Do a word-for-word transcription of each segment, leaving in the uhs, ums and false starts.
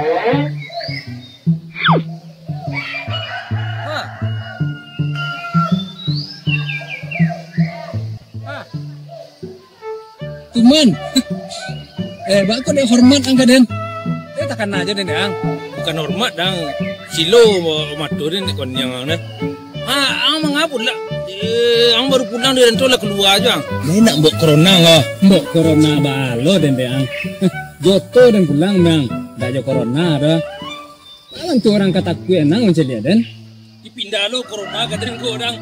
Ha. Ha. Tuman. Eh, bako dek hormat ang ka den. Eh, takana aja den, Dang. Bukan hormat, Dang. Silo mato den dek koniang ang, nah. Ah, ang mangapa lah? Eh, ang baru pulang dari rantau lah kalua aja, ang. Ni nak mbok corona lah. Mbok corona balo den, Dang. Joto den pulang, Dang. Dak jo corona dah. Alah tu urang ka takuik ang mancaliak den. Dipindah lo corona ka den ko, Dang.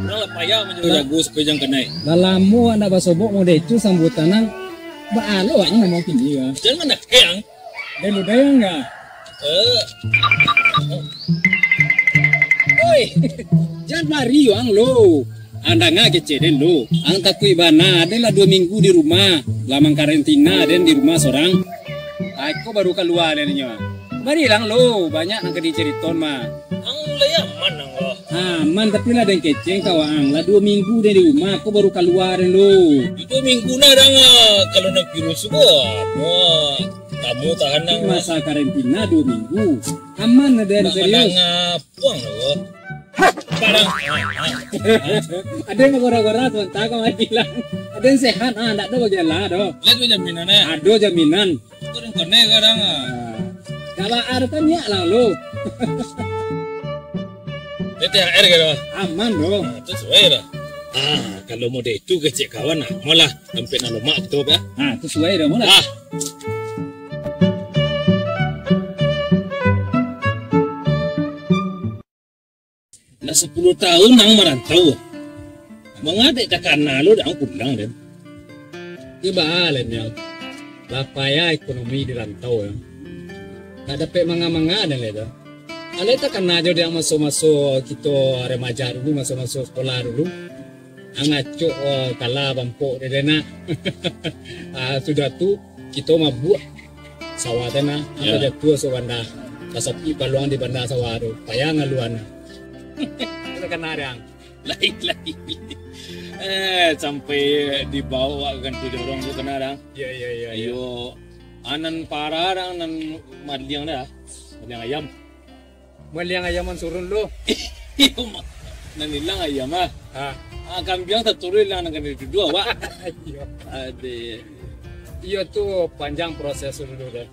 Urang lah payah manjago-jago supaya jan kanai. Lah lamo ang dak basobok model tu sambutan ang. Baa lo ang namo kini ka. Jan manakek ang. Den ludai ang ka. Eh. Oi. Jan lari ang lo. Ang danga kecek den lo. Ang takuik bana, den lah duo minggu di rumah. Lah mangkarantina den di rumah sorang. Ai ko baru kalua den nyo. Bari ang lo, banyak nan ka dicariton mah. Ang lai aman ang lo. Aman, tapi lah den kecek kawan ang. Lah duo minggu den di rumah, ko baru kalua den lo. Duo minggu nah danga, kalau nan virus ko, wah, kamu tahan ang. Masa karantina duo minggu. Aman lah den, serius. Nak manang puang lo. Padang. Ado nan gora-gora sabanta ka mati lah. Ado nan sehat, ah, ndak ado bagian lah, ado. Ado jaminan, eh? Ado jaminan. Itu ringkone kadang, ah. Ah. Kalau ado kan niat lah lo. Dia T H R ka, ado? Aman, lo. Ah, tu suai dah. Ah, kalau model itu kecek kawan, ah, molah. Sampai nak lomak tu, ya. Ah, tu suai dah, molah. Ah. Lah sapuluah tahun ang marantau. Manga dek takana lo dek ang pulang den. Tibo alennyo. Lah payah ekonomi di rantau, yo. Dak dapek manga-manga den lai tu. Alai takana jo dek ang maso-maso kito remaja dulu, maso-maso sekolah dulu. Ang acok, eh, kala bampok dek den nak. Ah, sudah tu, kito mabuak sawah den nah. Ang tajatuah suok banda. Tasapik paluang di banda sawah tu. Payah ang alua nah. Takana dek ang. Lai, lai. Eh, sampai dibawa ka kantua jorong tu, takana dek ang. Iyo, iyo, iyo, iyo. Iyo, anan parah dek ang nan maliang dah. Maliang ayam. Maliang ayam nan surun lo. Iyo, ma-, nan ilang ayam ah. Ha. Ah, kambiang taturun ilang nan kanai duduak, Wak. Iyo. Ade. Iyo tu panjang proses dulu deh.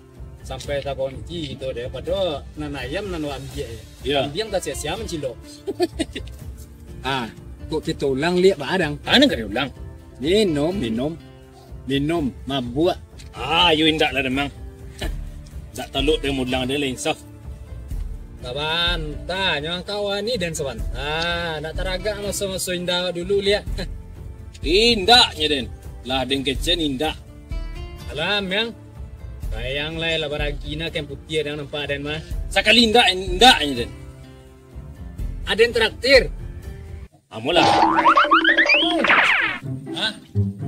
Sampai takunci gitu deh. Padahal nan ayam nan wak ambiak ya. Iyo. Kambiang tak sia-sia mancilok. Ah, kok kito ulang liak baa dek ang? Ah, nan kanai ulang. Minum. Minum. Minum, mabuak. Ah, yo indak lah, Damang. Dak talok den mulang den lah insaf. Kabanta, nyo angkau ni den sabanta. Dak taragak maso-maso indak dulu liak. Indaknyo den. Lah den kecek indak. Alah, Mang. Bayang lai lah baragi na kain putiah den nampak den mah. Sakali indak, indaknyo den. Aden traktir. Amolah. Hah?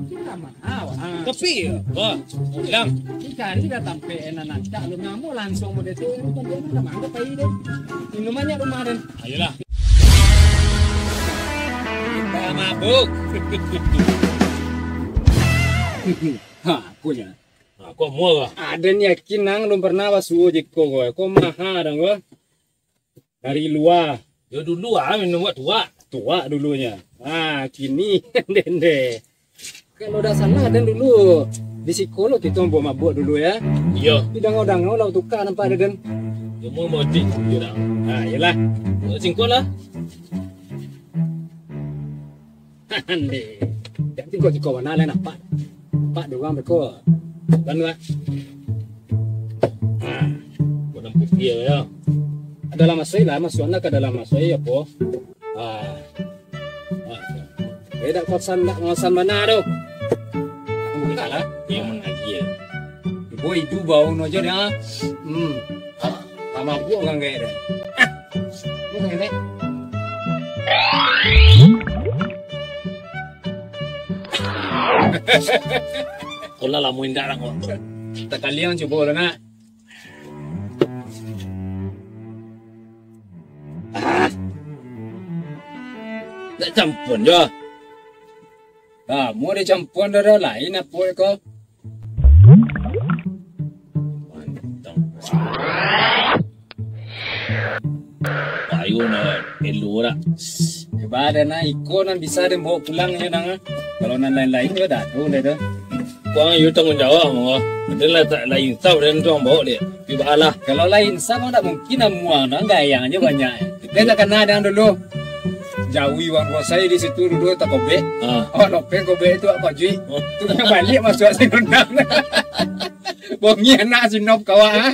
Kira mahal, ah. Tapi, wah, bilang. Dicari dah sampai enak nak cak lu ngamuk langsung model tu. Lu kan dia dah mangga pai deh. Minum banyak rumah den. Ayolah. Kita mabuk. Ha, aku nya. Aku amuah lah. Aden yakin nang belum pernah basuo jiko ko. Ko maha dong ko. Dari lua. Yo dulu ah, minum buat tuak. Tuak dulunyo. Ah, kini den deh. Kalau dak salah den dulu di siko lo kito buek mabuak dulu ya. Iyo. Tapi dangau-dangau lah tuka nampak deh den. Yo mau mati yo dah. Ah, iyolah. Singkot lah. Ande. Jadi kok jiko bana lai nampak. Nampak dek urang beko. Kan, Wak? Ah, kok nampak dia ya. Dalam masai lah, masuaklah ka dalam masai apo? Ah. Ah. Eh, dak kosan, dak ngosan bana tu. Bukan lah. Yang mana dia? Boy, itu bau no aja dah. Hmm. Sama buah orang kayak dah. Bukan, Nek. Kolah lamo indak lah kok. Takaliang cubo lah nak. Ah. Dak campuan jo. Lamo dicampuan darah lain apo ko? Mantap. Nah, elo dak. Ibadah nah, iko nan bisa den bawa pulang nyo nang. Kalau nan lain-lain yo dak ado lai doh. Wang yo tangguang jawab mah. Ado lah tak lain tau den tu ang bawa dia. Pi balah. Kalau lain sama dak mungkin amuang nang gayang aja banyak. Den tak kana den dulu. Jawi wang kuasai di situ dulu takobek. Ha. Oh, lopek kobek tu apa jui? Oh. Tu kena balik masuk si nundang. Bongi anak si Nop kawa, ha?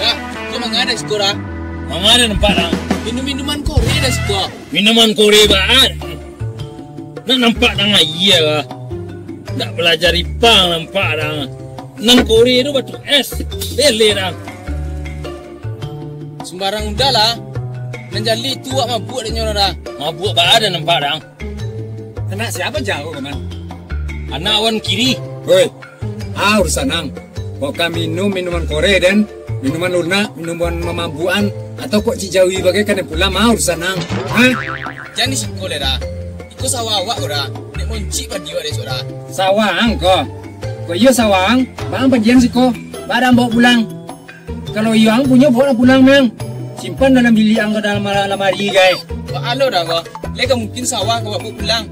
Dah, kau manga dah siko dah? Manga dah nampak dah? Minum-minuman Korea dah siko. Minuman Korea baat. Nak nampak dah aia lah. Nak balajar ipang nampak dah. Nan Korea tu batu es. Lele dah. Sembarang udah lah. Nan jali tu wak mabuk dek nyo dah. Mabuk baat dah nampak dah. Anak siapa jauh, Kaman? Anak wan kiri. Hoi, ah, urusan ang. Kok ka minum minuman Korea den, minuman lunak, minuman mamabukan, atau kok cik jawi bagai ka den pulang, ah, urusan ang. Ha? Jan di siko lai dah. Iko sawah awak ko dah. Nek moncik padi awak dek siko dah. Sawah ang ko. Kok iyo sawah ang, baa ang padian siko. Baa ang bawa pulang. Kalau iyo ang punyo, bawa lah pulang, Mang. Simpan dalam bilik ang ko dalam lamari, gai. Baa lo dah ko. Lai ka mungkin sawah ka bawa pulang.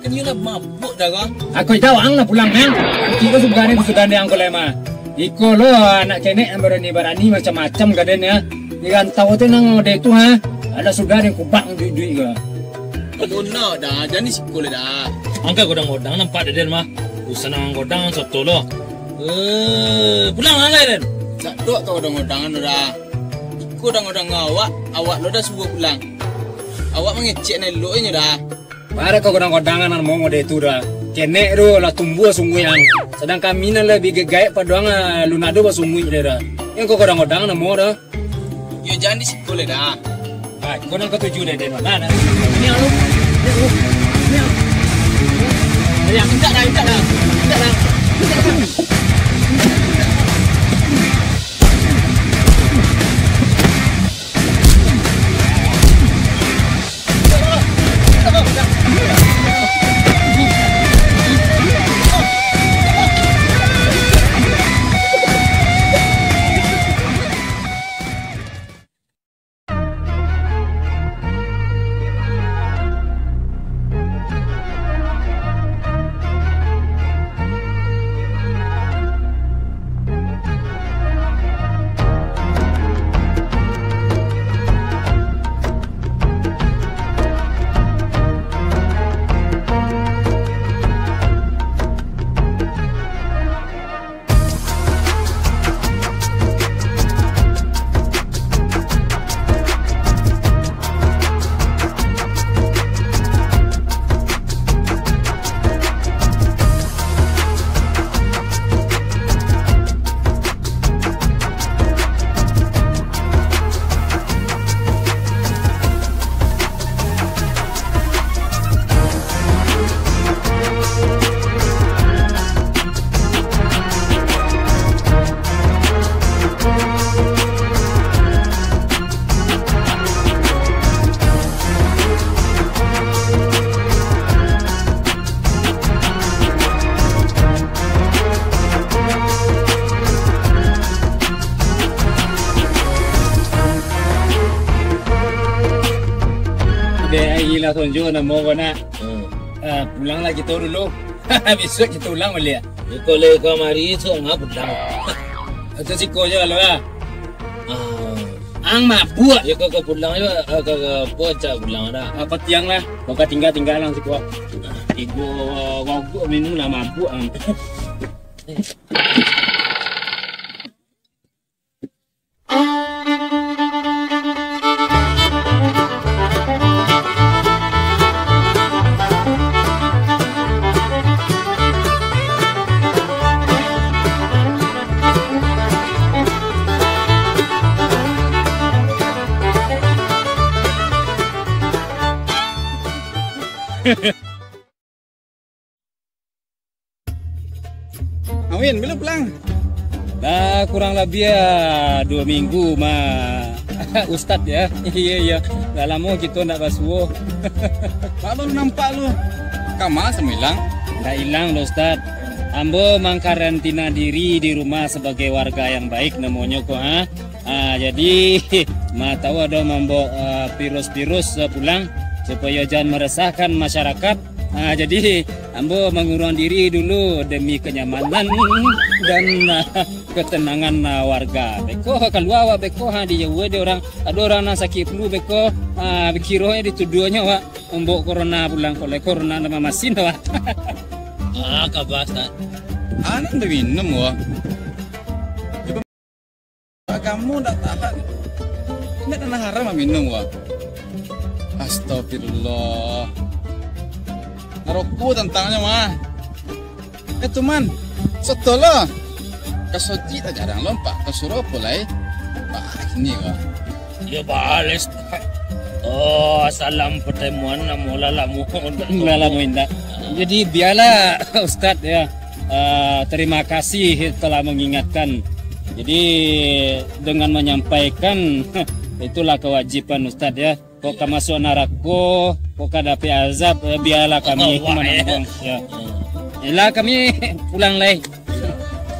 Kan iyo lah mabuk dah ko. Ako dah ang lah pulang, Mang. Nanti ko sudah ni, sudah ni ang ko lai mah. Iko lo anak kenek yang barani-barani macam-macam ka den ya. Di rantau tu nang ode tu ha. Alah sudah ni kubak duit-duit ko. Mona dah, jan di siko lai dah. Angka godang-godang nampak dek den mah. Urusan ang godang soto lo. Eh, pulang lah lai den. Dak ado ka godang-godangan tu dah. Iko godang-godang awak, awak lo dah suruah pulang. Awak mangecek nan elok inyo dah. Bara ka godang-godangan nan mode tu dah. Kenek tu lah tumbuah sunguik ang. Sadang kami nan labiah gagaek pado ang, ah, lunado basungguik dek dah. Yang ko godang-godangan nan mo dah. Yo, jan di siko lai dah. Ah, ko nan katuju dek den. Nah, nah. Ni, anu. Ni, anu. Ni, anu. Ni, anu. Indak dah, indak dah. Indak dah. Indak dah. Dek, ai lah sonjo namo ko nak. Hmm. Ah, pulang lah kito dulu. Bisuak kito ulang baliak. Iko lai kamari, isuak ngah pulang. Atau siko jo lah. Ah. Ang mabuak. Iko ka pulang jo, ah, ka, ka, apo, cak pulang dah. Apa tiang lah. Kau ka tingga-tingga lang siko. Tigo, gogok minum lah mabuak ang. Awin, bila pulang? Dah kurang labiah duo minggu ma Ustad, ya. Iyo, iyo. Dah lamo kito ndak basuo. Baru nampak lu. Kama samo ilang? Ndak ilang doh, Ustad. Ambo mangkarantina diri di rumah sabagai warga yang baik namonyo ko, ha. Ah, jadi, ma tahu ado mambawa, ah, virus-virus, ah, pulang, supayo jan maresahkan masyarakat. Ah, jadi, ambo manguruang diri dulu demi kenyamanan dan, ah, ketenangan, ah, warga. Beko kalua awak beko, ha, dijauah dek urang. Ado urang nan sakik flu beko, ah, bikiro dituduahnyo awak mambawa corona pulang, kok lai corona nan mamasin awak. Ah, kabas, Tan. Anak minum, wah. Agamo ndak tahan. Indak tanah haram minum, wah. Astagfirullah. Naroko tantangnyo mah. Eh, tuman, soto lo. Ka soji tak jarang lompat, ka suro pulai. Wah, ini, wah. Yo, bales. Oh, salam pertemuan, namo lah lamo. Lah lamo indak. Jadi, biarlah Ustaz, ya. Eh, terima kasih telah mengingatkan. Jadi, dengan menyampaikan, itulah kewajiban Ustaz, ya. Kok ka masuak narako, kok ka dapek azab, eh, biarlah kami menanggung. Ya. Yalah, kami pulang lai.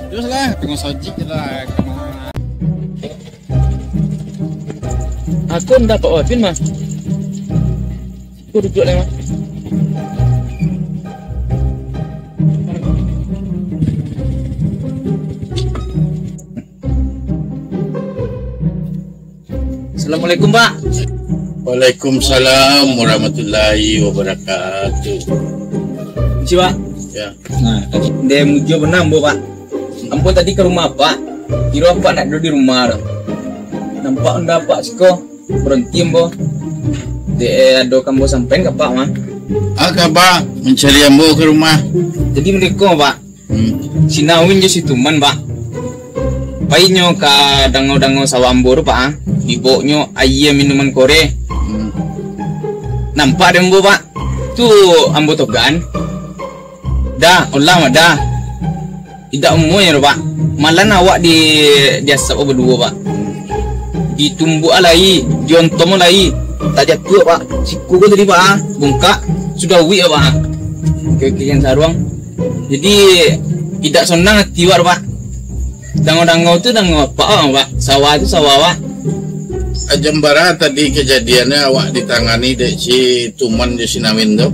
Teruslah, tengok sajik je lah. Aku ndak dapat wafin, Mas. Aku duduk lah, Mas. Assalamualaikum, Pak. Waalaikumsalam warahmatullahi wabarakatuh. Misi, Pak. Ya. Nah, dek mujo bana ambo, Pak. Ambo tadi ka rumah Apak, kiro Apak ndak ado di rumah tu. Nampak onda Apak siko, baranti ambo. Dek ado ka ambo sampaian ka Apak mah. Aka Apak mancari ambo ka rumah. Jadi mangko, Pak. Hmm. Si Nawin jo si Tuman, Pak. Painyo ka dangau-dangau sawah ambo tu, Pak, ah. Dibawoknyo aia minuman kore. Hmm. Nampak dek ambo, Pak. Tu ambo togan. Dah, olah mah dah. Indak amuah nyo, Pak. Malah awak di, diasap baduo, Pak. Ditumbuak lai, diontom lai. Tak jatuah, Pak. Siko ko tadi, Pak, ah, bungkak. Sudah uwik, Pak, ah. Ke, ke, yang saruang. Jadi, indak sonang ati awak, Pak. Dangau-dangau tu dangau Apak, Pak. Sawah tu sawah, Pak. Jam bara tadi kajadiannyo awak ditangani dek si Tuman jo si Nawin tu?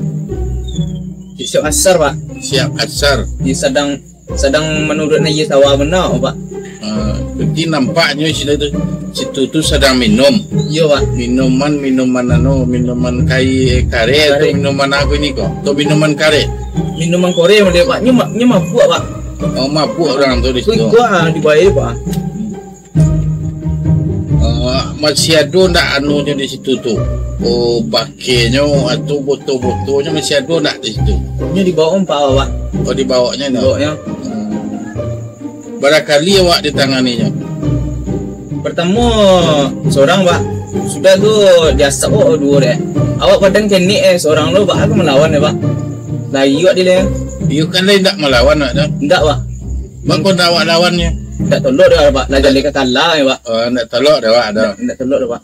Siap asar, Pak. Siap asar. Di sadang, sadang manuruik aia sawah bana, Pak. Ah, jadi nampaknyo sila tu, situ tu sadang minum. Iyo, Pak. Minuman, minuman anu, minuman kai kareh atau minuman apo ini ko? Atau minuman kareh? Minuman kore model, Pak. Nyo ma-, nyo mabuak, Pak. Oh, mabuak urang tu di situ. Kuat, ah, dibayar, Pak. Ah, masih ado ndak anunyo di situ tu? Oh, pakenyo atau boto-botonyo masih ado ndak di situ? Nyo dibawok, Pak, awak. Oh, dibawoknyo tu? Dibawoknyo. Hmm. Bara kali awak ditanganinyo? Pertamo sorang, Pak. Sudah tu diasap awak duo dek. Awak padan kenek, eh, sorang tu, Pak, ka malawan, eh, Pak. Lari awak di lai. Iyo kan lai ndak malawan awak tu? Ndak, Pak. Mako ndak awak lawannyo? Ndak tolok dek awak, Pak. Lah jaleh ka kalah, eh, Pak. Oh, ndak tolok dek awak tu? Ndak, ndak tolok dek, Pak.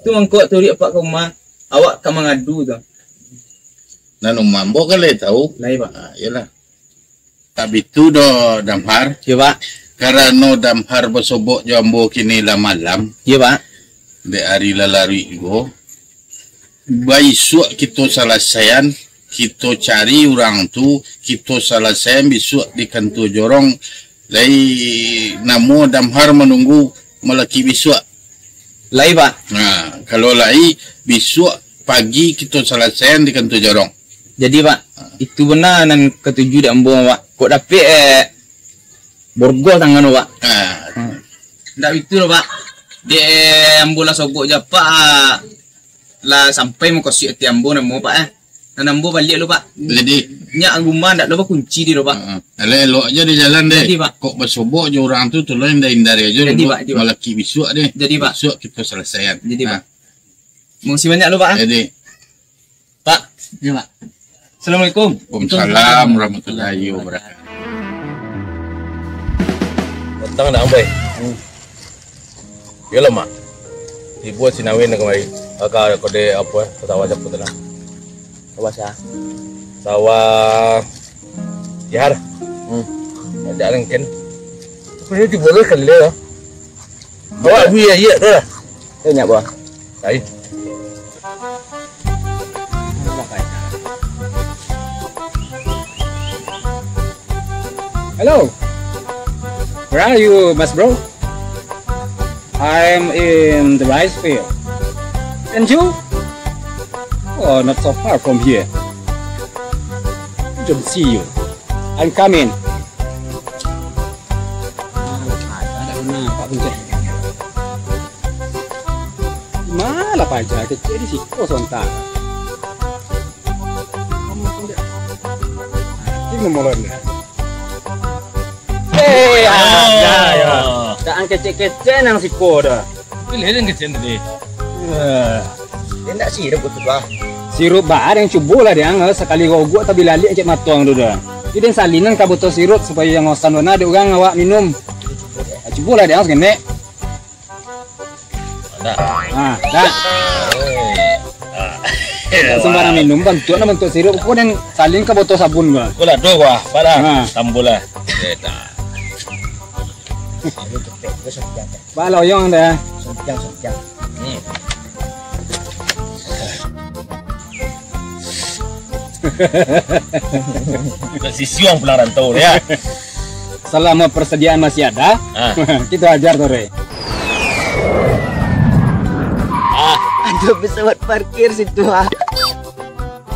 Tu mangko turuik Apak ka rumah. Awak ka mangadu tu. Nan umah ambo kan lai tahu. Lai, Pak. Ah, iyolah. Tapi tu doh, Damhar. Iyo, Pak. Karano Damhar basobok jo ambo kini lah malam. Iyo, Pak. Dek ari lah laruik juo. Baisuak kito salasaian, kito cari urang tu, kito salasaian bisuak di kantua jorong. Lai namo Damhar manunggu malaki bisuak. Lai, Pak. Nah, kalau lai, bisuak pagi kito salasaian di kantua jorong. Jadi, Pak, itu bana nan katuju dek ambo, Pak. Kok dapek, eh, borgo tangan, Pak. Ah. Hmm. Ndak itu doh, Pak. Dek ambo lah sobok jo Apak, ah, lah sampai mukasuik ati ambo namo, Pak, eh. Nan ambo baliak lu, Pak. Jadi. Nyak rumah ndak lo bakunci di lo, Pak. Heeh. Elok-elok aja di jalan deh. Jadi, Pak. Kok basobok jo urang tu, tolong hindari-hindari aja. Jadi, dulu, Pak, jadi, Pak. Malaki bisuak deh. Jadi, Pak. Bisuak kito salasaian. Jadi, nah. Pak. Makasih banyak lu, Pak, ah. Jadi. Pak, Ya, Pak. Assalamualaikum. Waalaikumsalam warahmatullahi wabarakatuh. Datang dah, Boy. Hmm. Yolah, Mak. Tibo si Nawin dah kamari. Ka, ka, kode apo, ka sawah siapo tu lah? Sawah sia? Sawah Jihar. Hmm. Ada angin. Kau ni tibo lu sekali lah. Awak bui aja tu lah. Saya nyak, Bah. Lain. Hello. Where are you, mas bro? I'm in the rice field. And you? Oh, not so far from here. Good to see you. I'm coming. Malah paja kecek di siko sontak. Ini molon dah. Eh, ada ya. Tak angkecek-kecek nang siko dah. Pilih yang kecil tadi. Eh. Dia ndak sirup betul, Bah. Sirup ba, dang cubo lah, dang. Sakali gogok tapi laliak cek matong tu dah. Jadi, dang salinan ka botol sirup supayo yang ngosan tu nah, dek urang awak minum. Ah, cubo lah, dang, sakenek. Ada. Ah, dah. Oh. Ah. Ndak sembarang minum, bantuak nah, bantuak sirup. Kau dang salin ka botol sabun gua. Kau lah doh, wah, parah. Ah. Tambul lah. Eh, dah. Ba loyong dah. Sosial, sosial. Hmm. Sisiuang pulang rantau dia. Selama persediaan masih ada, ah, kita ajar tu, Re. Ah. Ada pesawat parkir situ, ah.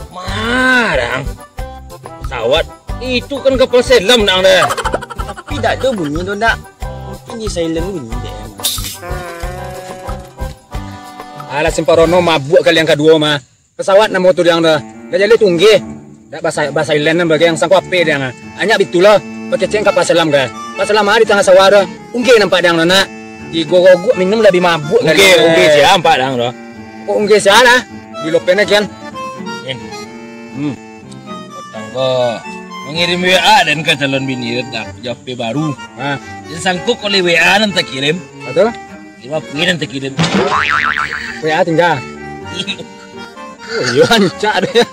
Marang. Pesawat. Itu kan kapal selam, nang, dah. Tapi dak ado bunyi tu, ndak. Mungkin di silent bunyi dek. Alah, Simparono, mabuak kalian kaduo mah. Pesawat namo tu diang dah. Dah jaleh tunggih. Dak basa, basa silent nang bagian sangko ape diang. Anyak bitulah. Pakecek kapal selam kah? Kapal selam di tangah sawah dah. Unggih nampak diang dah, nak. Tigo gogok minum labiah mabuak kali. Unggih, unggih sia nampak diang dah. Kok unggih sia lah? Di lopen aja kan. Hmm. Patang ko mangirim W A den ka calon bini tu, dah, H P baru. Ha. Den sangko kok lewat W A nan takirim. Betul? Lima puluh nan takirim. W A tingga. Oh, iyo, rancak deh.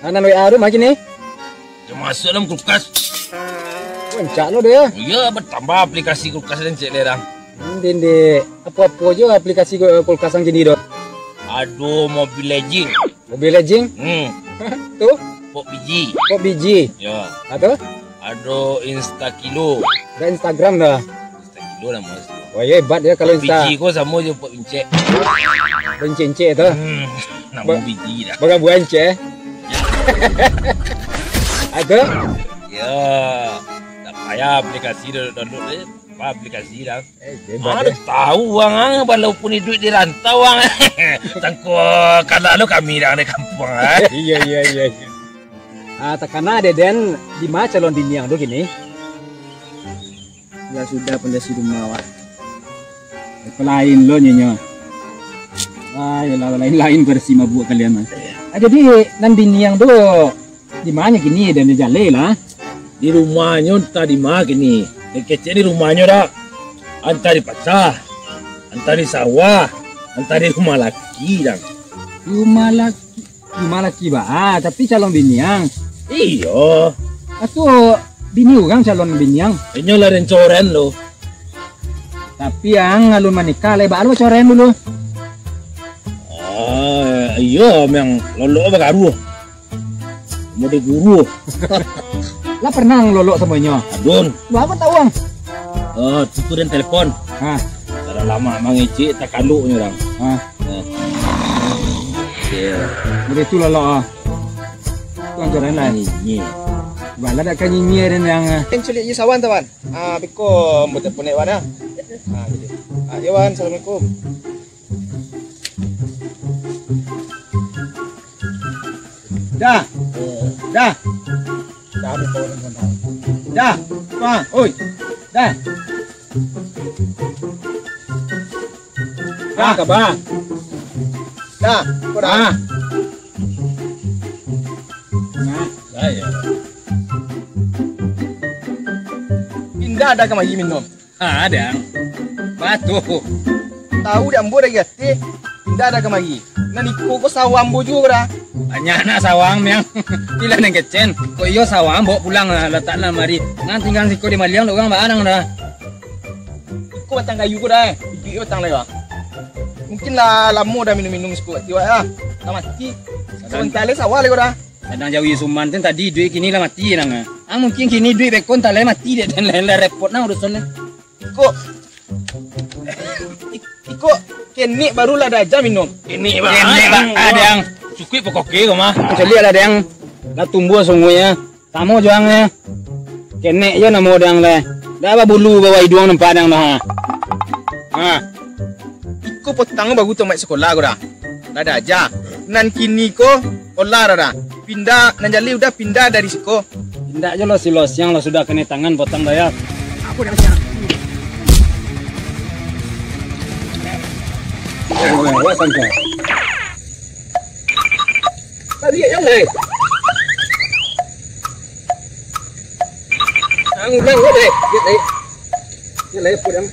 Anan W A tu makin ni? Yo masuak dalam kulkas. Rancak lo deh. Oh, iyo, batambah aplikasi kulkas den cek deh, dah. Hmm, den dek. Apo-apo jo aplikasi ku-, kulkas nan kini tu? Ado Mobile Legend. Mobile Legend? Hmm. Tu? Pop B G. Pop B G. Ya. Ado? Ado Insta Kilo. Ado Instagram dah. Insta Kilo lah, Mas. Wah, iyo hebat yo kalau Insta. Pop B G ko samo jo Pop Incek. Pop Incek-incek tu. Hmm. Namo Ba-, B G dah. Bagabuan cek. Ado? Ya. Tak payah aplikasi download, download aja. Apa aplikasi dah? Eh, hebat, ah, ya. Tahu, Wang, ah, walaupun iduik di rantau, Wang. Sangko kalah lo kami dah di kampuang, ah. Iyo, iyo, iyo, iyo. Ah, takana deh, den, di ma calon bini ang tu kini? Ya sudah, pondasi rumah, Wak. Lain lo nyo, nyo. Ah, iyolah, lain-lain pondasi mabuak kalian, ah. Ah, jadi, nan bini ang tu, di ma nyo kini, den, di jaleh lah? Di rumahnyo antah di ma kini. Kecek di rumahnyo dak. Antah di pasar, antah di sawah, antah di rumah laki, dang. Di rumah laki, rumah laki ba, ah, tapi calon bini ang. Iyo. Atu bini urang calon bini ang. Inyo lah den coren lo. Tapi ang alun manikah, lai ba lo coren dulu. Ah, iyo, memang lolok bagaruah. Mode guru. Lah pernah lolok samo inyo? Adun. Baa kok tahu, ang? Oh, tu, tu den telepon. Ha. Dah lamo mangecek, takalok nyo urang. Ha. Ha. Iyo. Mode tu lolok, ah. Tu ang coren lah. Nyinyia. Baa lah dak ka nyinyia den, ang, ah. Den culik Yusawan tu, Wan. Ah, beko ambo telepon dek Wan, ah. Ah, gitu. Ah, yo, Wan, assalamualaikum. Dah. Dah. Dah. Wah, oi. Dah. Dah. Dah, kaba. Dah. Kau dah. Ah. Indak ado kamari minum. Ha, ado. Batu. Tahu dek ambo dari ateh, indak ado kamari. Nan iko ko sawah ambo juo ko Da. Banyak nak sawah, Miang. Ilah nan kecen. Kok iyo sawah, bawa pulang lah, latak lah mari. Nan tinggal siko di maliang, dek urang barang Da. Iko batang kayu ko Da, eh. Iduik batang lai, Bang. Mungkin lah lamo Da minum-minum siko, tiwak lah. Lah mati. Sabanta lai sawah lai ko Da. Sadang jawi suman tu tadi iduik, kini lah mati nang. Ah, mungkin kini iduik beko, antah lai mati dek den, lai, lai repot nah urusan ni. Iko, iko kenek baru lah Da Aja minum. Kenek, Bang. Kenek, Bang. Ah, Dang. Cukuik pokok ke kau mah. Caliak lah, Dang. Lah tumbuah sunguihnyo. Samo juangnyo. Kenek je namo Dang lai. Dak babulu bawah iduang nampak Dang dah. Ha. Iko potang baru tamat sekolah ko Da. Lah Da Aja. Nan kini ko olah Da. Pindah, nan jaleh udah pindah dari siko. Indak jo lo si Losiang lah sudah kanai tangan potang dayah. Apo dah macam? Wah, wah, wah, santai. Tadi yang lain. Ang ulang ko dek. Dek, dek. Yang lain pun ang.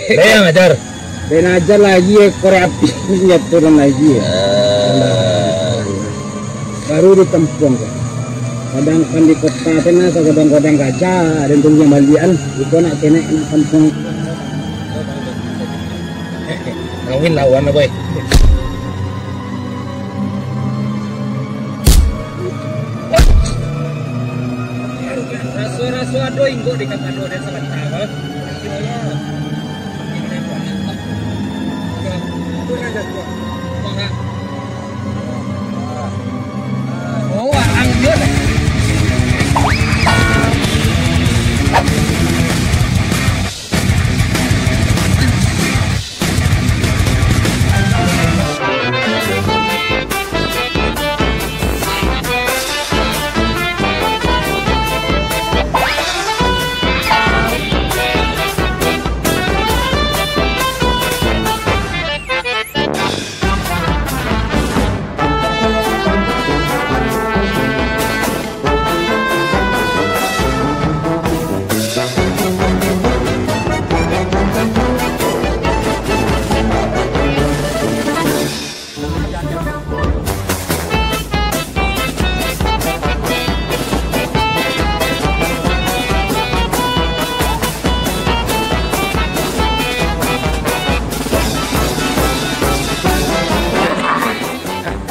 Dek, ajar. Ben aja lagi, eh, korek api ni turun lagi, eh. Ah. Baru ditampuang, kan. Kadang kan di kota tu nah, sagodang-godang gajah, ada yang tunggu balian, itu nak kenek, nak tampuang. Kawin lawan apa, eh? Raso-raso ado inggok di kapalo den sabanta, ko.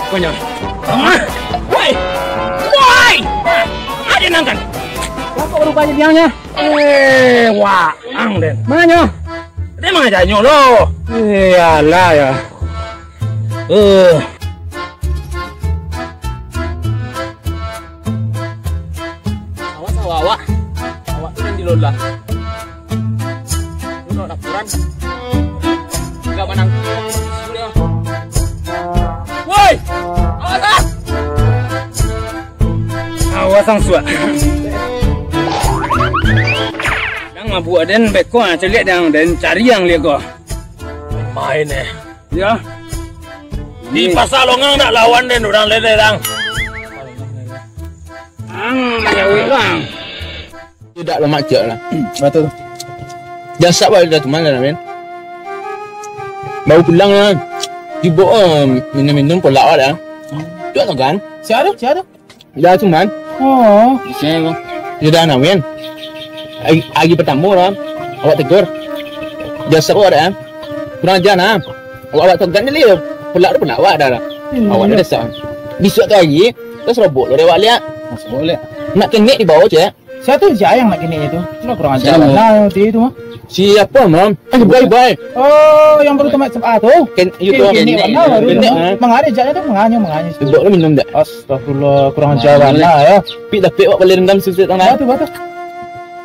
Konyo. Woi! Woi! Ado nang kan? Apo rupanya biangnya? Eh, waang den. Manyo? Den mangajanyo lo. Eh, alah ya. Eh. Awas awak, awak. Awak tu nan dilola. Lu nak laporan. Enggak manang. Woi! Awas ah! Awas ang suak. Dang mabuak den beko, ah, caliak dang den cari ang liak ko. Main eh. Ya. Di pasar longang nak lawan den urang lele dang. Ang, ya weh, ang. Tidak lemak ciak lah. Batul. Jasad baru dah tuman lah, men. Baru pulang lah. Tibo, oh, minum-minum pulak awak dah. Tu kan? Siapa? Siapa? Dah tuman. Oh. Siapa? Sudah nak, men. Hari, hari pertama lah. Awak tegur. Jasad awak dah. Kurang ajar nah. Awak, awak tegur ni liu. Pulak tu pulak awak dah lah. Hmm. Awak dah dasar. Besok tu hari, terus robok lo dewak liak. Masuk boleh. Nak kenek di bawah, cek. Siapa tu? Siapa yang nak kenek itu? Itulah kurang ajar lah. Siapa? Nah, dia itu mah. Siapa, Mam? Eh, bye, bye. Oh, yang baru tamat S M A tu? Ken-, iyo tu. Kenek, kenek, warna baru tu. Kenek, ha? Mangari jaknya tu, manganya, manganya. Cuba lu minum dak? Astagfirullah, kurang ajar lah, ya. Pik dapik wak balik dendam susah tanah. Batu, batu.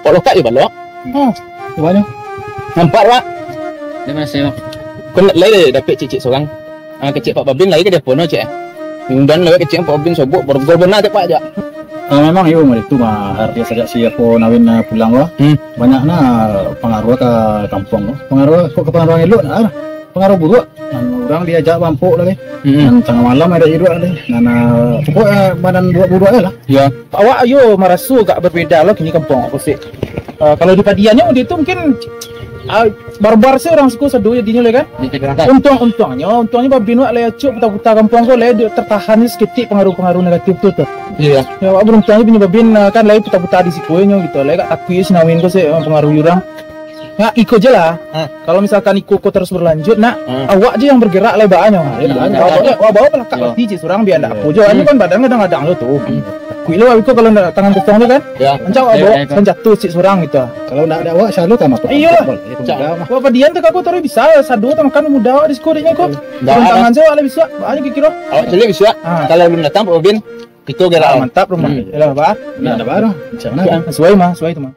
Kok lokak je balok? Hmm, cuba ni. Nampak, Pak? Dia masih, Bang. Kau nak lai dapik cicik seorang. Ah, kecek Pak Babin lai ka dia pono, cek. Undan lewat kecek Pak Babin sobok, borgol bona cek Pak jak. Ah, memang iyo, mah itu mah, arti sajak si apo Nawin, ah, pulang, wah. Hmm. Banyak nah pangaruh ka kampuang, wah. Pangaruh, kok ka pangaruh elok nah, lah. Pangaruah buruak, nan urang diajak bampok lai. Hmm. Nan tangah malam ado iruak lai. Nan, ah, pokok, ah, badan buruak-buruak lai lah. Ya. Awak yo maraso agak berbeda lo kini kampuang awak ko se. Ah, kalau di Padian nyo wakatu tu mungkin, ah, barbar se urang siko sado jadinyo lai kan. Untuang-untuangnyo, untuangnyo babin wak lai acok puta-puta kampuang ko lai dek tertahan saketek pangaruah-pangaruah negatif tu, tu. Iya. Ya, awak beruntuang se punyo babin, ah, kan lai puta-puta di siko nyo gitu. Lai agak takuik si Nawin ko se, ah, pangaruah urang. Nah, iko je lah. Ha. Kalau misalkan iko ko terus berlanjut, nak, ha, awak je yang bergerak lai baanyo. Ya, kan? Awak bawa, awak bawa pelakak roti je surang, biar ndak apo je. Anu kan badan kadang-kadang tu. Hmm. Kuik lo awak iko kalau ndak tangan kosong tu kan. Ya. Rancak awak bawa, kan jatuah cik surang gitu. Kalau ndak ada awak, selalu tambah. Iyolah. Awak Padian tu, aku taruh bisa, sado tu makan muda awak di sekolah ko. Turun tangan je awak lah bisa. Baanyo kiro-kiro. Awak caliak bisa. Ha. Kalau belum datang, Pak Obin, Kito gerak. Ah, mantap rumah. Hmm. Yalah, Pak. Nah, ada baru. Macam mana? Ya, sesuai mah, sesuai tu mah.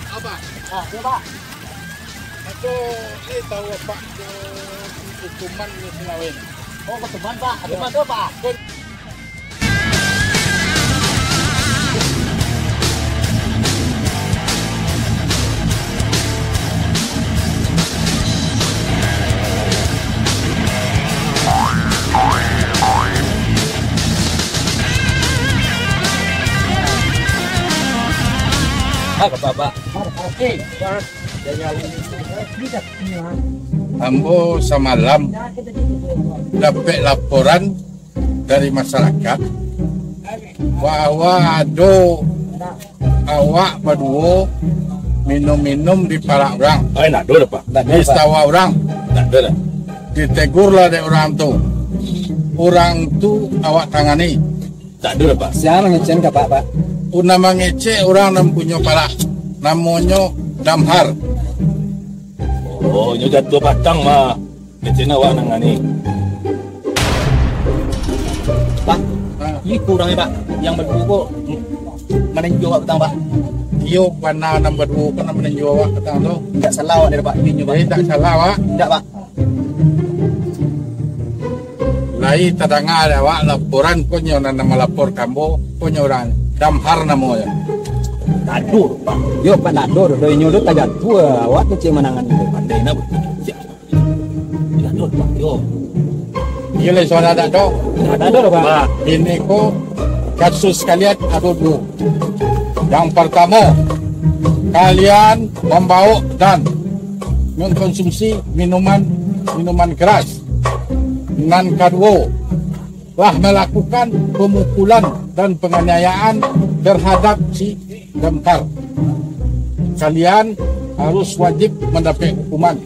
Apa? Ah, ya, Pak. Aku ni tahu apa tu hukuman ni senawin. Oh, hukuman, Pak. Hukuman tu, Pak. Apa, Pak? Ambo samalam dapek laporan dari masyarakat bahwa ado awak baduo minum-minum di parak urang. Ai, ndak ado doh, Pak. Di sawah urang. Ndak ado doh. Ditegurlah dek urang tu. Urang tu awak tangani. Ndak ado doh, Pak. Sia mangecek ka Pak, Pak? Nan mangecek urang nan punyo parak. Namonyo Damhar. Oh, inyo jatuah batang mah. Keceknyo awak nan ngani. Pak, ha. Iyo iko urang, Pak. Yang baduo ko mananjo awak batang, Pak. Iyo, bana nan baduo ko nan mananjo awak batang tu. Indak salah awak, Pak. Inyo, Pak. Eh, indak salah, Pak. Indak, Pak. Lai tadanga dek awak laporan, ko nyo nan malapor ka ambo, ko nyo urang Damhar namonyo. Ndak ado, Pak. Yo, Pak, ndak ado doh. Inyo tu tajatuah, awak kecek manangan tu. Pandai nak betul. Ndak ado, Pak. Yo. Iyo lai suara ndak ado. Ndak ado, Pak. Nah, kini ko kasus kalian ado duo. Yang partamo, kalian mambaok dan mengkonsumsi minuman, minuman keras. Nan kaduo, lah melakukan pemukulan dan penganiayaan terhadap si Damhar. Kalian harus wajib mandapek hukuman.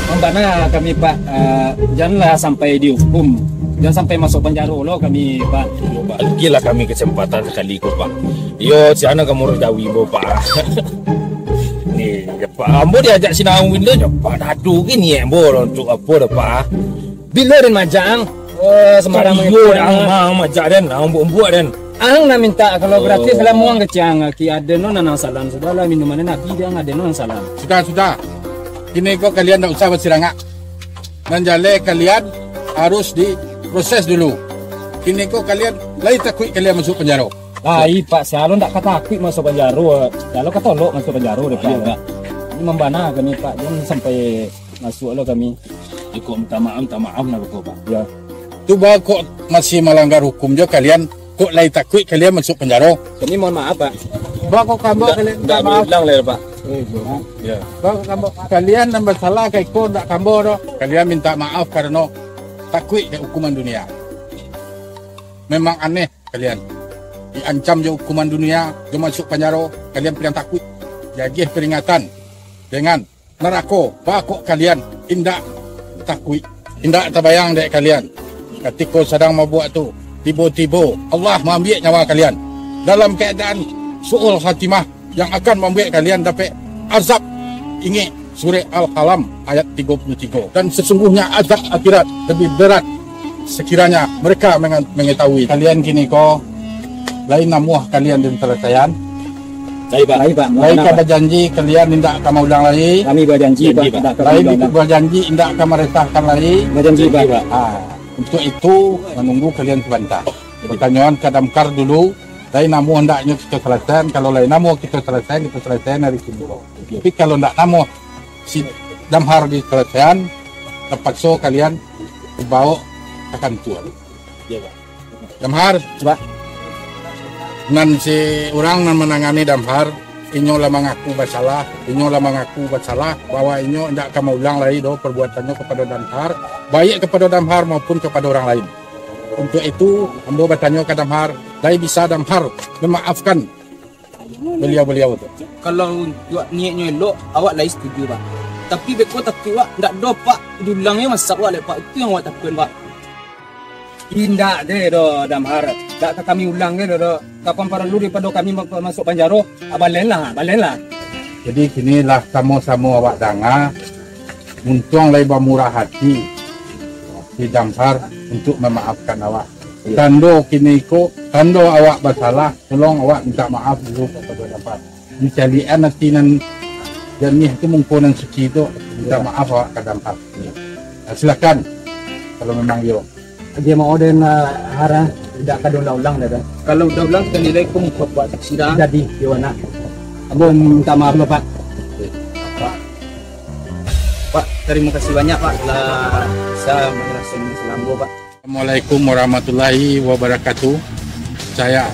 Mambana kami, Pak, eh, janlah sampai dihukum. Jan sampai masuk panjaro lo kami, Pak. Yo, Pak, agiahlah kami kesempatan sakali ko, Pak. Iyo, siana ka murus jawi bo, Pak. Ni, Pak, ambo diajak si Nawin tu, Pak, ndak ado gini, eh, bo, untuk apo dah, Pak? Bilo den majak ang? Oh, sembarang iyo, majak ang, majak den, ang buak-buak den. Ang nak minta kalau gratis lah muang kecek ang, ki aden no nan salam. Sudahlah, minuman den abih, den aden no nan salam. Sudah, sudah. Kini ko kalian ndak usah basirangak. Nan jaleh kalian harus diproses dulu. Kini ko kalian lai takuik kalian masuk panjaro. Lai, Pak, sia lo ndak ka takuik masuk panjaro. Sia lo ka tolok masuk panjaro dek, Pak. Iyo, Pak. Ini mambana kami, Pak. Jan sampai masuk lo kami. Iko minta maaf, minta maaf nah, Pak. Ya. Tu ba kok masih malanggar hukum jo kalian, kok lai takuik kalian masuk panjaro? Kami mohon maaf, Pak. Ba kok kambok kalian minta maaf? Ulang lai, Pak. Eh, iyo. Ya. Ba kok kambok kalian nan basalah ka iko ndak kambok doh. Kalian minta maaf karano takuik dek hukuman dunia. Memang aneh kalian. Diancam jo hukuman dunia, jo masuk panjaro, kalian pilihan takuik. Diagiah peringatan dengan narako, ba kok kalian indak takuik, indak tabayang dek kalian. Katiko sadang mabuak tu, tibo-tibo Allah maambiak nyawa kalian dalam keadaan su'ul khatimah yang akan mambuek kalian dapek azab. Ingek Surek Al-Qalam ayat tigo puluh tigo. Dan sesungguhnya azab akhirat lebih berat sekiranya mereka menga-, mengetahui. Kalian kini ko lain namuah kalian dan selesaian. Baik, Pak. Baik, Pak. Lai ka bajanji kalian indak ka maulang lai. Kami bajanji, Pak, indak ka maulang. Lai bajanji indak ka maresahkan lai. Bajanji, Pak. Ah, untuk itu, manunggu kalian sabanta. Batanyoan ka Damkar dulu, lai namuah andaknyo kito salasaian. Kalau lai namuah kito salasaian, kito salasaian dari sini. Tapi kalau ndak namuah si Damhar disalasaian, tapakso kalian baok ka kantua. Iyo, Pak. Damhar. Pak. Nan si urang nan manangani Damhar, inyo lah mangaku basalah, inyo lah mangaku basalah, bahwa inyo indak ka maulang lai doh perbuatannyo kapado Damhar, baik kapado Damhar maupun kapado urang lain. Untuak itu, ambo batanyo ka Damhar, lai bisa Damhar mamaafkan baliau-baliau tu? Kalau untuak niaiknyo elok, awak lai setuju, Pak. Tapi beko takuik, Pak, ndak doh, Pak, diulangnyo masak awak lai, Pak. Itu yang awak takuik, Pak. Indak deh doh, Damhar. Ndak ka kami ulang deh doh, doh. Kapan paralu daripado kami ma-, masuak panjaro, ah, balenlah, balenlah. Jadi, kini lah samo-samo awak danga, untuang lai bamurah hati si Damhar untuak mamaafkan awak. Tando kini ko, tando awak basalah, tolong awak minta maaf dulu kapado Damhar. Dicaliakan ati nan janiah tu, mungko nan suci tu, minta maaf awak ka Damhar. Nah, silakan, kalau memang iyo. Agiah maoh den, ah, Har, ah, indak ka diulang-ulang dah, dah. Kalau diulang sakali lai, ko mungko buat saksi dah. Jadi, iyo, nak. Ambo minta maaf lo, Pak. Pak, tarimo kasih banyak, Pak, lah bisa manjelasan masalah ambo, Pak. Assalamualaikum warahmatullahi wabarakatuh. Saya,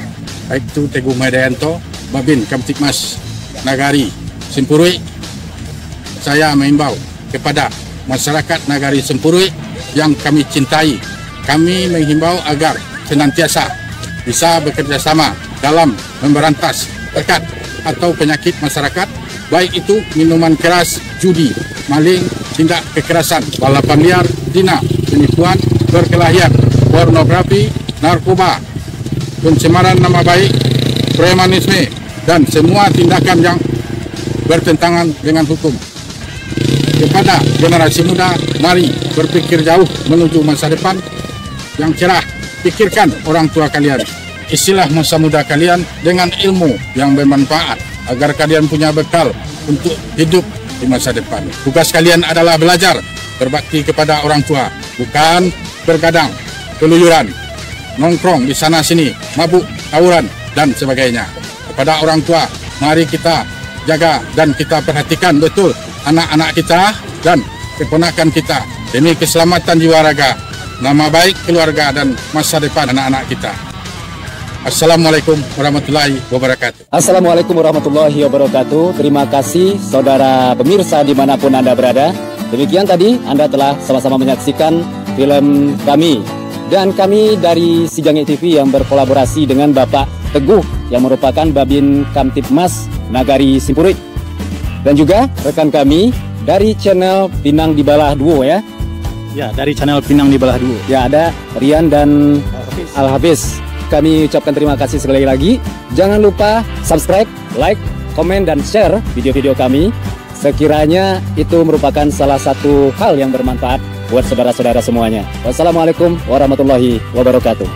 Aibtu Teguh Hidayat, Babin Kamtibmas Nagari Simpuruik. Saya mengimbau kepada masyarakat Nagari Simpuruik yang kami cintai, kami menghimbau agar senantiasa bisa bekerjasama dalam memberantas zakat atau penyakit masyarakat, baik itu minuman keras, judi, maling, tindak kekerasan, balapan liar, zina, penipuan, perkelahian, pornografi, narkoba, pencemaran nama baik, premanisme, dan semua tindakan yang bertentangan dengan hukum. Kepada generasi muda, mari berpikir jauh menuju masa depan yang cerah. Pikirkan orang tua kalian. Isilah masa muda kalian dengan ilmu yang bermanfaat, agar kalian punya bekal untuk hidup di masa depan. Tugas kalian adalah belajar, berbakti kepada orang tua, bukan bergadang, keluyuran, nongkrong di sana sini, mabuk, tawuran, dan sebagainya. Kepada orang tua, mari kita jaga dan kita perhatikan betul anak-anak kita dan keponakan kita demi keselamatan jiwa raga, nama baik keluarga, dan masa depan anak-anak kita. Assalamualaikum warahmatullahi wabarakatuh. Assalamualaikum warahmatullahi wabarakatuh. Terima kasih, saudara pemirsa, dimanapun Anda berada. Demikian tadi, Anda telah sama-sama menyaksikan film kami. Dan kami dari Sijangik T V yang berkolaborasi dengan Bapak Teguh, yang merupakan Babin Kamtibmas Nagari Simpuruik. Dan juga rekan kami dari channel Pinang Dibalah Duo, ya. Ya, dari channel Pinang Dibalah Duo. Ya, ada Rian dan Al-Hafiz. Al-Hafiz. Kami ucapkan terima kasih sekali lagi. Jangan lupa subscribe, like, komen, dan share video-video kami. Sekiranya itu merupakan salah satu hal yang bermanfaat buat saudara-saudara semuanya. Wassalamualaikum warahmatullahi wabarakatuh.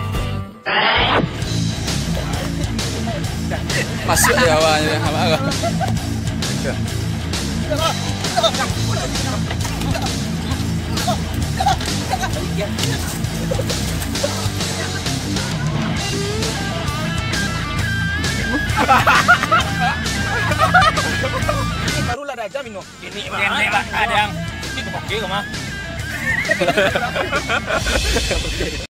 Masuk je awak ni, abang. Barulah dah jam minum. Ini, Bang. Ini, Bang. Ada yang. Ini tu pakai ke, Bang?